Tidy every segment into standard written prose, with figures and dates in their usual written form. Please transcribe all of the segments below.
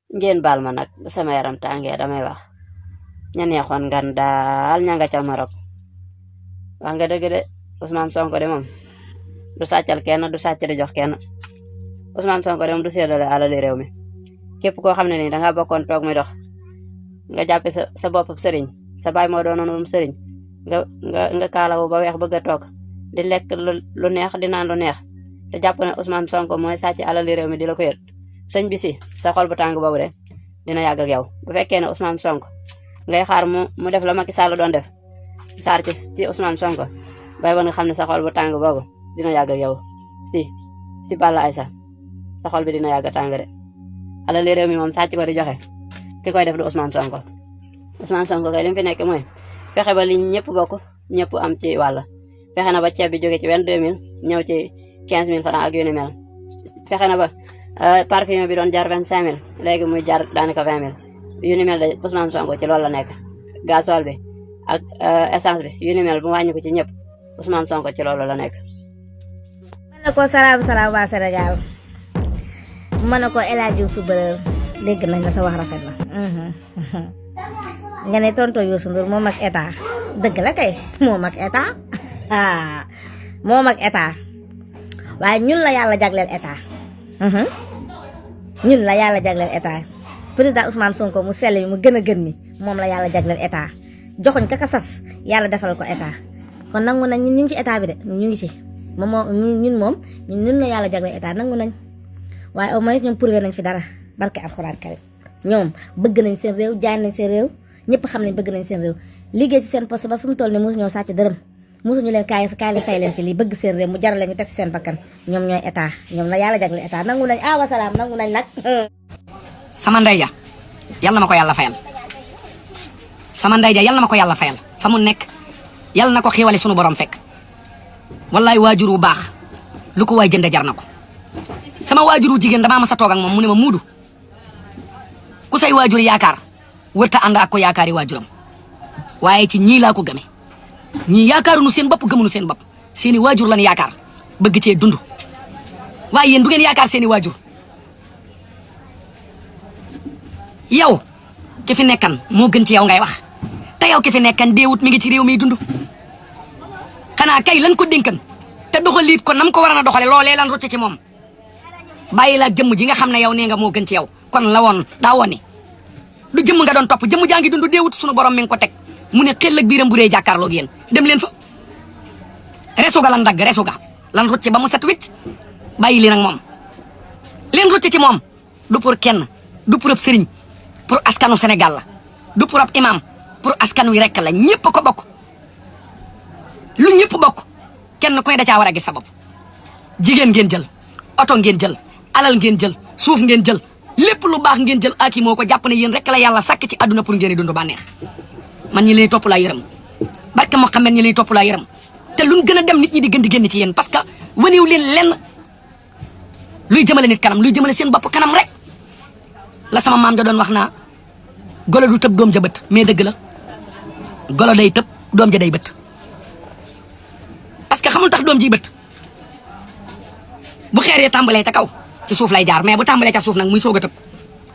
ngeen baal ma nag sama yaram tàngee damay wax ña neexoon ngan daal ña nga ca Maroc wax nga dëgg de Ousmane Sonko de moom du sàccal kenn du sàcc di jox kenn Ousmane Sonko de moom du séddale alali réew mi képp koo xam ne nii danga bokkoon toog muy dox nga jàppe sa bopp sëriñ sa baay moo doonoon sëriñ nga kaalawu ba weex bëgg a toog di lekk lu neex di naan lu neex te jàpp ne Ousmane Sonko mooy sàcc alali réew mi di la ko yët sëñ bi si sa xol bu tàng boobu de dina yàgg ak yow bu fekkee ne Ousmane Sonko ngay xaar mu def la Macky Sall doon def saar ci Ousmane Sonko bay ba nga xam ne sa xol bu tàng boobu dina yàgg ak yow si Balla Aïssa sa xol bi dina yàgg a tàng de alali réew mi moom sàcc ko di joxe ki koy def du Ousmane Sonko Ousmane Sonko kay li mu fi nekk mooy fexe ba li ñëpp bokk ñëpp am ci wàll fexe na ba ceeb bi jóge ci 22000 ñëw ci 15000 francs ak yu ni mel fexe na ba parfum bi doon jar 25000 léegi muy jar daanaka 20000 yu ni mel de Ousmane Sonko ci loolu la nekk gasoil bi ak essence bi yu ni mel bu wàññi ko ci ñëpp Ousmane Sonko ci loolu la nekk. mën na ko salaam waa Sénégal mën na ko El Hadji footballeur dégg nañ la sa wax rafet na nga ne tonto Youssou Ndour moom ak état dëgg la kay moom ak état moom ak état waaye ñun la yàlla jagleel état ñun la yàlla jagleel état président Ousmane Sonko mu sell mi mu gën a gën mi moom la yàlla jagleel état joxuñ kaka saf yàlla defal ko état kon nangu nañ ñun ñu ngi ci état bi de ñu ngi ci ñun la yàlla jagleel état nangu nañ waaye au moins ñoom prouvé nañ fi dara barke alxuraan karim ñoom bëgg nañ seen réew jaay nañ seen réew ñëpp xam nañ bëgg nañ seen réew liggéey ci seen poste ba fi mu toll ni mosu ñoo sàcc dërëm mosuñu leen kaay leen fay leen fi lii bëgg seen réew mu jaral leen ñu teg ci seen bakkan ñoom ñooy état ñoom la yàlla jagleel état nangu nañ wasalaam nangu nañ nag sama ndey ja yal na ma ko yàlla fayal sama ndey ja yal na ma ko yàlla fayal fa mu nekk yal na ko xiiwale sunu borom fekk wallaay waajur wu baax lu ko waay jënde jar na ko sama waajuru jigéen damaa mas a toog ak moom mu ne ma muudu ku say waajur yaakaar wërta ànd ak ko yaakaari waajuram waaye ci ñii laa ko gëme ñii yaakaaruñu seen bopp gëmuñu seen bopp seeni waajur lañ yaakaar bëgg cee dund waaye yéen du ngeen yaakaar seeni waajur yow ki fi nekkan moo gën ci yow ngay wax te yow ki fi nekkan deewut mi ngi ci réew mi dund xanaa kay lan ko dénkan te doxaliit ko nam ko war a doxale loolee lan rocce ci moom bàyyi la jëmm ji nga xam ne yow nee nga moo gën ci yow kon la woon daa woon ni du jëmm nga doon topp jëmm jaa ngi dund deewut sunu borom mi ngi ko teg mu ne xel ak biiram bu dee jàkkaarloog yéen dem leen fa resu ga lan dagg resu ga lan rocce ba mu set wicc bàyyi leen ak moom leen rocce ci moom du pour kenn du pour ab sëriñ pour askanu Sénégal la du pour ab imam pour askan wi rek la ñëpp ko bokk lu ñëpp bokk kenn ku ne da caa war a gis sa bopp jigéen ngeen jël oto ngeen jël alal ngeen jël suuf ngeen jël lépp lu baax ngeen jël aki moo ko jàpp ne yéen rek la yàlla sàkk ci àdduna pour ngeen di dund bànneex man ñi leen topp laa yërëm barke Muhammad ñi leen topp laa yërëm te luñ gën a dem nit ñi di gën di génn ci yéen parce que waneew leen lenn luy jëmale nit kanam luy jëmale seen bopp kanam rek la sama maam ja doon wax naa golo du tëb doom ja bët mais dëgg la golo day tëb doom ja day bët parce que xamul tax doom ji bët bu xeer yi tàmbalee ca kaw ci suuf lay jaar mais bu tàmbalee ca suuf nag muy soog a tëb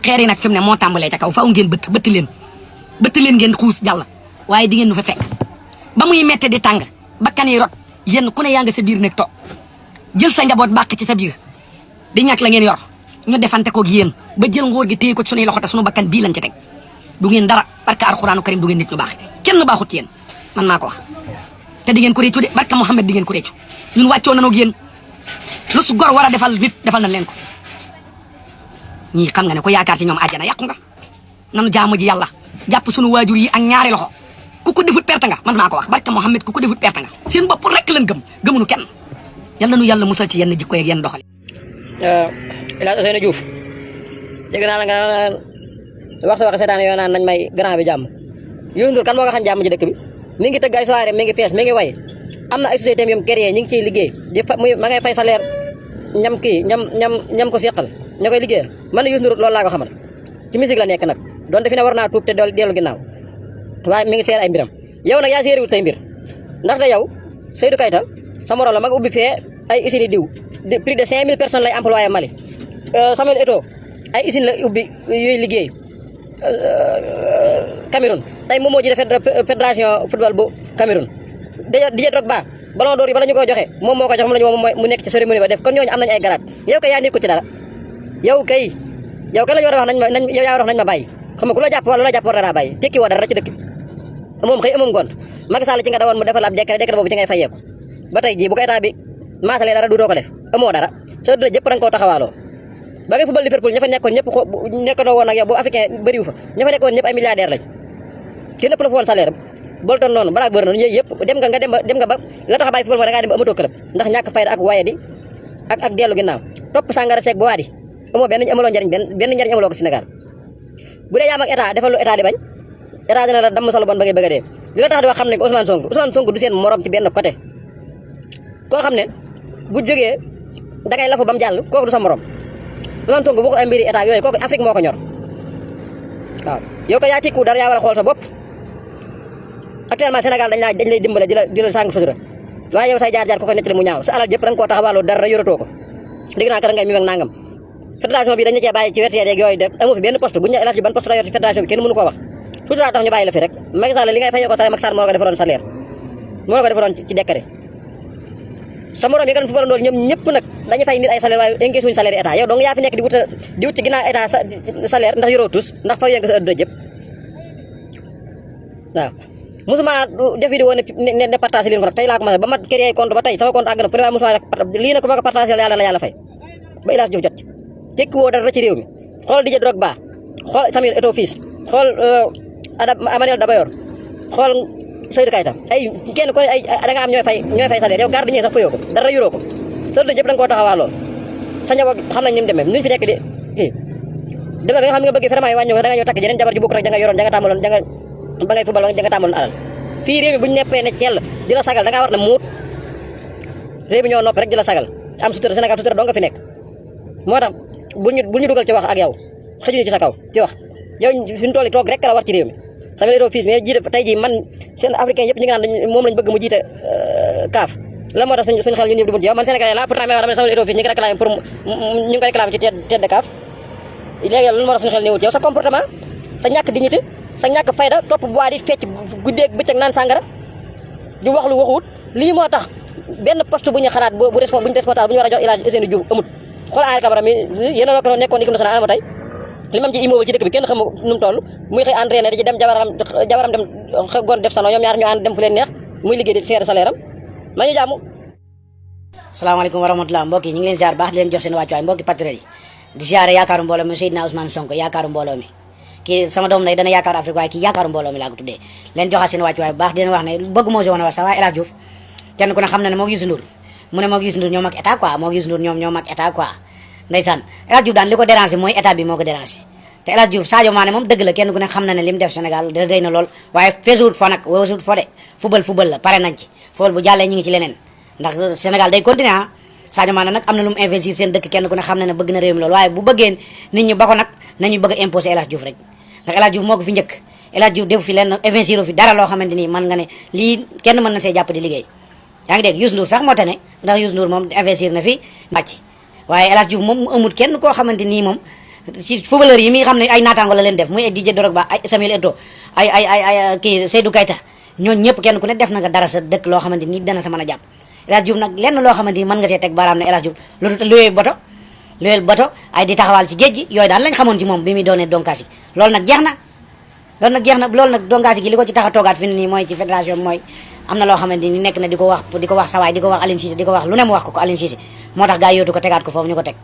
xeer yi nag fi mu ne moo tàmbalee ca kaw faaw ngeen bëtt leen ngeen xuus jàll waaye di ngeen nu fa fekk ba muy mette di tàng bakkan yi rot yéen ku ne yaa nga sa biir nekk toog jël sa njaboot bàq ci sa biir di ñàkk la ngeen yor ñu defante koog yéen ba jël ngóor gi téye ko ci sunuy loxo te sunu bakkan bii lañ ci teg du ngeen dara barka alxuraanu karim du ngeen nit ñu baax kenn baaxut ci yéen man maa ko wax te di ngeen ko réccu de barka Muhammad di ngeen ko réccu ñun wàccoo nañoo ak yéen lu su gor war a defal nit defal nañ leen ko ñii xam nga ne ko yaakaar ci ñoom àjjana yàqu nga nanu jaamu ji yàlla jàpp sunu waajur yi ak ñaari loxo ku ko defut perte nga man maa ko wax barka Muhammad ku ko defut perte nga seen bopp rek lañ gëmunu kenn yal na nu yàlla musal ci yenn jikko yeeg yenn doxali. El Hadj Ousseynou Diouf dégg naa la nga wax sa wax seetaan yoo naan nañ may grand bi jàmm Youssou Ndour kan moo ko xañ jàmm ci dëkk bi mi ngi tëgg ay soirée mi ngi fees mi ngi way am na ay société yum créé ñi ngi ciy liggéey ma ngay fay salaire ñam ko seqal ña koy liggéeyal man na Youssou Ndour loolu laa ko xamal ci musique la nekk nag donte fi ne war naa tuub te dellu ginnaaw waaye mi ngi seer ay mbiram yow nag yaa seeri wut say mbir ndaxte yow Seydou Keita sa morom la ma nga ubbi fee ay usines diw prix de 5000 personnes lay employé Mali Samuel Eto'o ay usine la ubbi yooyu liggéey Cameroun tey moom moo jiite fédération football bu Cameroun Didier Drogba ballon d'or yi bala ñu koy joxe moom moo ko jox moom lañu moom mu nekk ci cérémonie ba def kon ñooñu am nañu ay garaat yow kay yaa nekku ci dara yow kay lañu war a wax yow yaa war a wax nañ ma bàyyi xam nga ku la jàpp wala la jàpp war na laa bàyyi tekki woo dara ci dëkk moom xëy amam ngont Macky Sall ci nga dawoon mu defal ab décret boobu ci ngay fayeeku ba tey jii bu ko état bi maatalee dara duutoo ko def amoo dara sa duna jëpp da nga koo taxawaaloo ba ngay football Liverpool ña fa nekkoon ñëpp nekkandoo woon ak yow bu africain bëriwu fa ña fa nekkoon ñëpp ay milliardaire lañ kenn ëpp la fa woon salaire Bolton noonu balaa bëri noonu yooyu yëpp dem nga ba la tax a bàyyi football moo da ngaa dem ba amatoo club ndax ñàkk fayda ak waye di ak dellu ginnaaw topp sàngara seeg bu waa di amoo benn amaloo njariñ benn njariñ amaloo ko Sénégal bu dee yaam ak état defal lu état di bañ état dina la damm sa lu bon ba ngay bëgg a dee li la tax di wax xam ne ko Ousmane Sonko du seen morom ci benn côté koo xam ne bu jógee da ngay lafu ba mu jàll kooku du sa morom Ousmane Sonko bokkul ay mbiri état yooyu kooku Afrique moo ko ñor waaw yow ko yaa tikku dara yaa war a xool sa bopp actuellement Sénégal dañ lay dimbale di la sàng sutura waaye yow say jaar-jaar ko nettali mu ñaaw sa alal jëpp da nga koo taxawaaloo dara yoratoo ko dégg naa ka da ngay mi ak nangam fédération bi dañu cee bàyyi ci weteer yeeg yooyu de amu fi benn poste bu ñu El Hadji ban poste la yor ci fédération bi kenn mënu koo wax sutura tax ñu bàyyi la fi rek Macky Sall li ngay fayee ko salaire Macky Sall moo la ko defaroon salaire moo la ko defaroon ci décret sa morom yi kan football ndool ñoom ñëpp nag dañu fay nit ay salaire waaye encaissé wuñu salaire état yow donc yaa fi nekk di wut ci ginnaaw état salaire ndax yoroo tus ndax fay nga sa adduna jëpp waaw musuma def vidéo ne partage leen ko nag tey laa commencé ba ma créé compte ba tey sama compte àgg na fu ne waaye musuma lii nag ku ma ko partagé yàlla la yàlla fay ba ilaas jëf jot tekki woo dara ci réew mi xool Didier Drogba xool Samuel Eto'o fils xool Emmanuel Adebayor xool Seydou Keita ay kenn ko ay da nga am ñooy fay salaire yow gardien sax fayoo ko dara yoroo ko sa dëj yëpp da nga koo taxawaaloo sa njaboot xam nañ ni mu demee nuñ fi nekk di kii demee ba nga xam ne nga bëgg vraiment yi wàññi ko da nga ñëw takk jeneen jabar ji bokk rek da nga yoroon da nga tàmbaloon da nga ba ngay football da nga tàmbaloon alal fii réew mi bu ñu neppee ne cell di la sagal da ngaa war na muut réew mi ñoo nopp rek di la sagal am sutura Sénégal sutura doo nga fi nekk moo tax bu ñu dugal ci wax ak yow xëjuñu ci sa kaw ci wax yow fi ñu toll toog rek la war ci réew mi Samuel Eto'o fils mais jiite tey jii man seen africain yëpp ñu ngi naan moom lañ bëgg mu jiite CAF la moo tax suñu xel ñun ñëpp di mun ci yow man Sénégalais la pourtant may wax dama ne Samuel Eto'o fils ñu ngi réclamé pour ñu ngi ko réclamé ci tête de CAF léegi lan moo tax suñu xel néewut yow sa comportement sa ñàkk dignité sa ñàkk fayda topp bu waa di fecc guddeeg bëccëg naan sàngara di wax lu waxuwut lii moo tax benn poste bu ñu xalaat bu ñu responsable bu ñu war a jox El Hadji Ousseynou Diouf amut xool Henri Camara mi yéen a ko nekkoon équipe nationale ama tey li mam ci immeuble ci dëkk bi kenn xamu nu mu toll muy xëy entraîné di ci dem jabaram dem gon def salon ñoom ñaar ñu ànd dem fu leen neex muy liggéey di seere salaire am ma ñu jàmm. salaamaaleykum wa rahmatulah mbokk yi ñu ngi leen ziar baax di leen jox seen wàccuwaay mbokki patriote yi di ziare yaakaaru mbooloo mi Seydina Ousmane Sonko yaakaaru mbooloo mi kii sama doom nag dana yaakaaru Afrique waaye kii yaakaaru mbooloo mi laa ko tuddee leen joxaat seen wàccuwaay bu baax di leen wax ne bëgg moo si woon a wax sax waaye El Hadji Diouf kenn ku ne xam na ne moo Youssou Ndour mu ne moo Youssou Ndour ñoo mag état quoi moo Youssou Ndour ñoo mag état quoi ndeysaan El Hadji Diouf daan li ko déranger mooy état bi moo ko déranger te El Hadji Diouf Sadio Mané moom dëgg la kenn ku ne xam na ne li mu def Sénégal da day na lool waaye feesuwut fo nag weesuwut fo de football la pare nañ ci football bu jàllee ñu ngi ci leneen ndax Sénégal day continuer ah Sadio Mané nag am na lu mu investir seen dëkk kenn ku ne xam na ne bëgg na réew mi loolu waaye bu bëggee nit ñi ba ko nag nañu bëgg a imposer El Hadji Diouf rek ndax El Hadji Diouf moo ko fi njëkk El Hadji Diouf defu fi lenn investir fi dara loo xamante ni man nga ne lii kenn mën na see jàpp di liggéey yaa ngi dégg Youssou Ndour sax moo tane ndax Youssou Ndour moom investir na fi màcc waaye El Hadji Diouf moom amul kenn koo xamante nii moom ci footballeur yi mi xam ne ay naataango la leen def muy ay Didier Drogba ay Samuel Eto'o ay kii Seydou Keita ñooñu ñëpp kenn ku ne def na nga dara sa dëkk loo xamante ni dana sa mën a jàpp El Hadji Diouf nag lenn loo xamante ni mën nga see teg baaraam ne El Hadji Diouf luyeel boto ay di taxawal ci géej gi yooyu daal lañ xamoon ci moom bi muy doonee donkaas yi loolu nag jeex na loolu nag donkaas gi li ko ci tax a toogaat fi nii mooy ci fédération mooy am na loo xamante ni nekk na di ko wax sawaay di ko wax Aliou Cissé di ko wax lu ne mu wax ko Aliou Cissé moo tax gaa yi yootu ko tegaat ko foofu ñu ko teg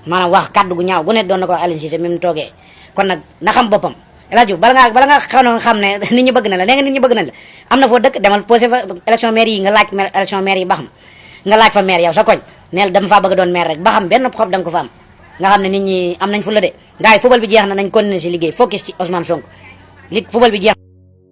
maanaam wax kaddu gu ñaaw gu ne doon na ko wax Aliou Cissé mi mu toogee kon nag na xam boppam El Hadji Diouf bala nga xam ne nit ñi bëgg na la nee nga nit ñi bëgg nañ la am na foo dëkk demal posé fa élection maire yi nga laaj élection maire yi ba xam nga laaj fa maire yow sa koñ neel dama faa bëgg doon maire rek ba xam benn xob da nga ko fa am nga xam ne nit ñi am nañ fu la de gars yi football bi jeex na nañ continuer si liggéey focus ci Ousmane Sonko li football bi jeex